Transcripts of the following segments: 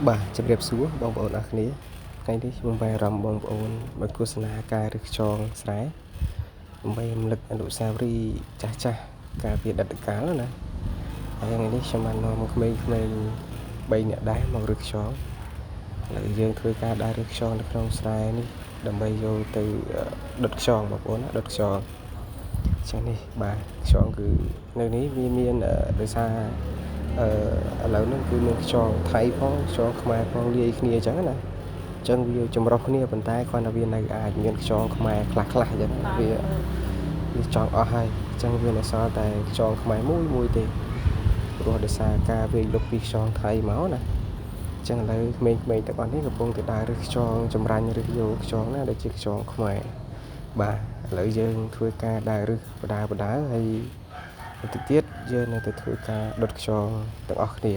បាទជម្រាបសួរបងប្អូនអរគ្នាថ្ងៃនេះខ្ញុំបែរអារម្មណ៍បងប្អូនមកទស្សនាការរើសខ្យងស្រែដើម្បីរំលឹកអនុស្សាវរីយ៍ចាស់ចាស់កាលពីអតីតកាលណាហើយថ្ងៃនេះខ្ញុំបាននាំក្មេងៗ3នាក់ដែរមករើសខ្យងឥឡូវយើងធ្វើការដើររើសខ្យងនៅក្នុងស្រែនេះដើម្បីយកទៅដុតខ្យងបងប្អូនណាដុតខ្យងចឹងនេះបាទខ្យងគឺនៅនេះវាមានដោយសារអឺឥឡូវហ្នឹងគឺមានខ្យងថៃផងខ្យងខ្មែរផងលាយគ្នាអញ្ចឹងណាអញ្ចឹងវាចម្រុះគ្នាប៉ុន្តែគ្រាន់តែវានៅអាចមានខ្យងខ្មែរខ្លះខ្លះអញ្ចឹងវាវាចង់អស់ហើយអញ្ចឹងវានៅសល់តែខ្យងខ្មែរមួយមួយទេព្រោះដោយសារការវាយលុកពីខ្យងថៃមកណាអញ្ចឹងឥឡូវក្មេងៗទាំងអស់នេះកំពុងតែដើររើសខ្យងចម្រាញ់រើសយកខ្យងណាដែលជាខ្យងខ្មែរបាទឥឡូវយើងធ្វើការដើររើសបដាបដាហើយបន្តិចទៀតយើងនៅតែធ្វើការដុតខ្យងទាំងអស់គ្នា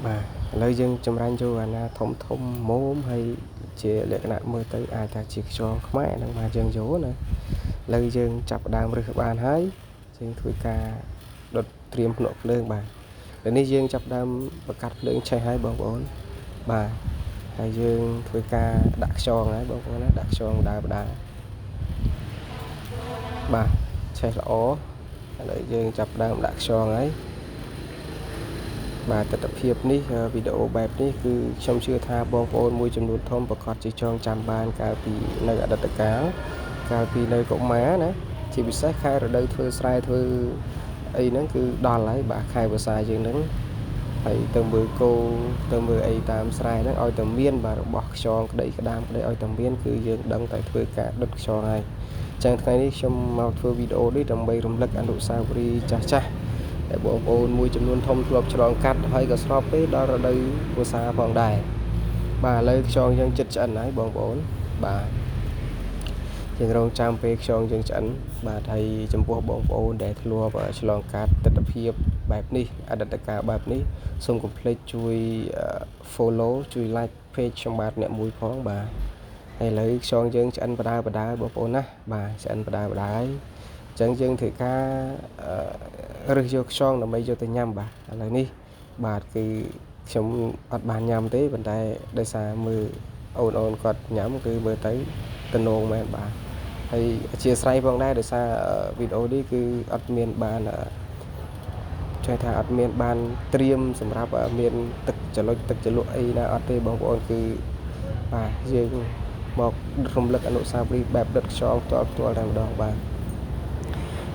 បាទឥឡូវយើងចម្រាញ់យកអាណាធំធំមុំហើយជាលក្ខណៈមើលទៅអាចថាជាខ្យងខ្មែរហ្នឹងបាទយើងយកណាឥឡូវយើងចាប់ផ្ដើមរើសបានហើយយើងធ្វើការដុតត្រៀមភ្នក់ភ្លើងបាទឥឡូវនេះយើងចាប់ផ្ដើមបង្កាត់ភ្លើងឆេះហើយបងប្អូនបាទហើយយើងធ្វើការដាក់ខ្យងហើយបងប្អូនណាដាក់ខ្យងដើរបដាបាទឆេះល្អឥឡូវយើងចាប់ផ្ដើមដាក់ខ្យងហើយបាទទស្សនភាពនេះវីដេអូបែបនេះគឺខ្ញុំជឿថាបងប្អូនមួយចំនួនធំប្រកាសជាចងចាំបានកាលពីនៅអតីតកាលកាលពីនៅកុមារណាជាពិសេសខែរដូវធ្វើស្រែធ្វើអីហ្នឹងគឺដល់ហើយបាទខែវស្សាយើងហ្នឹងហើយទៅមើលគោទៅមើលអីតាមស្រែហ្នឹងឲ្យតែមានបាទរបស់ខ្យងក្តីក្តាមក្តីឲ្យតែមានគឺយើងដឹងតែធ្វើការដុតខ្យងហើយចឹងថ្ងៃនេះខ្ញុំមកធ្វើវីដេអូនេះដើម្បីរំលឹកអនុស្សាវរីយ៍ចាស់ចាស់ដែលបងប្អូនមួយចំនួនធំធ្លាប់ឆ្លងកាត់ហើយក៏ស្របពេលដល់រដូវវស្សាផងដែរបាទឥឡូវខ្យងយើងចិត្តឆ្អិនហើយបងប្អូនបាទយើងរងចាំពេលខ្យងយើងឆ្អិនបាទហើយចំពោះបងប្អូនដែលធ្លាប់ឆ្លងកាត់ទស្សនភាពបែបនេះអតីតកាលបែបនេះសូមកុំភ្លេចជួយ follow ជួយ like page ខ្ញុំបាទអ្នកមួយផងបាទហើយឥឡូវខ្យងយើងឆ្អិនបដើបដើបងប្អូនណាបាទឆ្អិនបដើបដើហើយអញ្ចឹងយើងធ្វើការរើសយកខ្យងដើម្បីយកទៅញ៉ាំបាទឥឡូវនេះបាទគឺខ្ញុំអត់បានញ៉ាំទេប៉ុន្តែដោយសារមើលអូនអូនគាត់ញ៉ាំគឺមើលទៅតំណងមែនបាទហើយអធិស្ឋានផងដែរដោយសារវីដេអូនេះគឺអត់មានបានចេះថាអត់មានបានត្រៀមសម្រាប់មានទឹកចលុចទឹកចលក់អីណាអត់ទេបងប្អូនគឺបាទយើងមករំលឹកអនុស្សាវរីយ៍បែបដុតខ្យងផ្ទាល់ផ្ទាល់តែម្ដងបាទ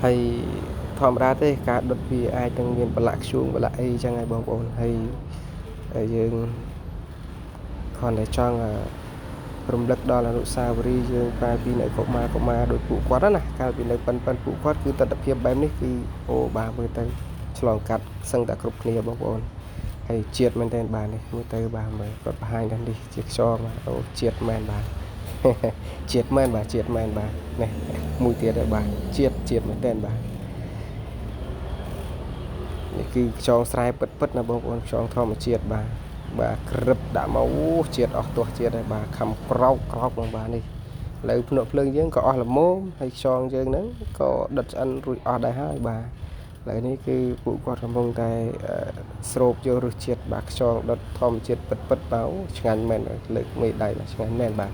ហើយធម្មតាទេការដុតវាអាចនឹងមានប្រឡាក់ខ្ជូងប្រឡាក់អីចឹងហើយបងប្អូនហើយយើងគ្រាន់តែចង់រំលឹកដល់អនុស្សាវរីយ៍យើងកាលពីនៅកុមារកុមារដោយពួកគាត់ណាកាលពីនៅប៉ិនប៉ិនពួកគាត់គឺទស្សនភាពបែបនេះគឺអូបាទមើលទៅឆ្លងកាត់សឹងតែគ្រប់គ្នាបងប្អូនហើយជាតិមែនទែនបាទនេះមើលទៅបាទមើលគាត់បង្ហាញថានេះជាខ្យងបាទអូជាតិមែនបាទជាតិមែនបាទជាតិមែនបាទនេះមួយទៀតហើយបាទជាតិជាតិមែនទែនបាទនេះគឺខ្យងស្រែពិតពិតណាបងប្អូនខ្យងធម្មជាតិបាទបាទក្រឹបដាក់មកអូជាតិអស់ទោះជាតិហើយបាទខំក្រោកក្រោកបងបាទនេះឥឡូវភ្នក់ភ្លើងយើងក៏អស់ល្មមហើយខ្យងយើងហ្នឹងក៏ដុតឆ្អិនរួចអស់ដែរហើយបាទឥឡូវនេះគឺពួកគាត់កំពុងតែស្រូបយករសជាតិបាទខ្យងដុតធម្មជាតិពិតពិតបាទឆ្ងាញ់មែនលើកមេដៃបាទឆ្ងាញ់មែនបាទ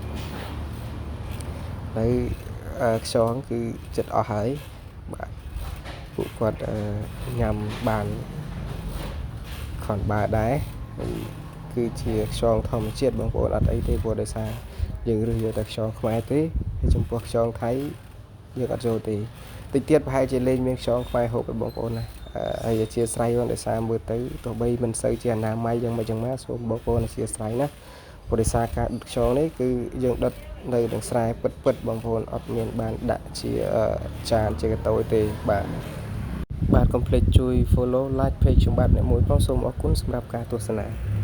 ហើយខ្យងគឺចិត្តអស់ហើយបាទពួកគាត់ញ៉ាំបានខនបើដែរហើយគឺជាខ្យងធម្មជាតិបងប្អូនអត់អីទេព្រោះដោយសារយើងរើសយកតែខ្យងខ្មែរទេហើយចំពោះខ្យងថៃយើងអត់ចូលទេតិចទៀតប្រហែលជាលេងមានខ្យងខ្មែរហូបឲ្យបងប្អូនណាហើយអធិស្ឋានផងដោយសារមើលទៅទោះបីមិនសូវជាអនាម័យយ៉ាងម៉េចយ៉ាងម៉ាសូមបងប្អូនអធិស្ឋានណាព្រោះដោយសារការដុតខ្យងនេះគឺយើងដុតនៅនឹងស្រែពិតពិតបងប្អូនអត់មានបានដាក់ជាចានជាកតូទេបាទបាទកុំភ្លេចជួយ follow like page ខ្ញុំបាទអ្នកមួយផងសូមអរគុណសម្រាប់ការទស្សនា។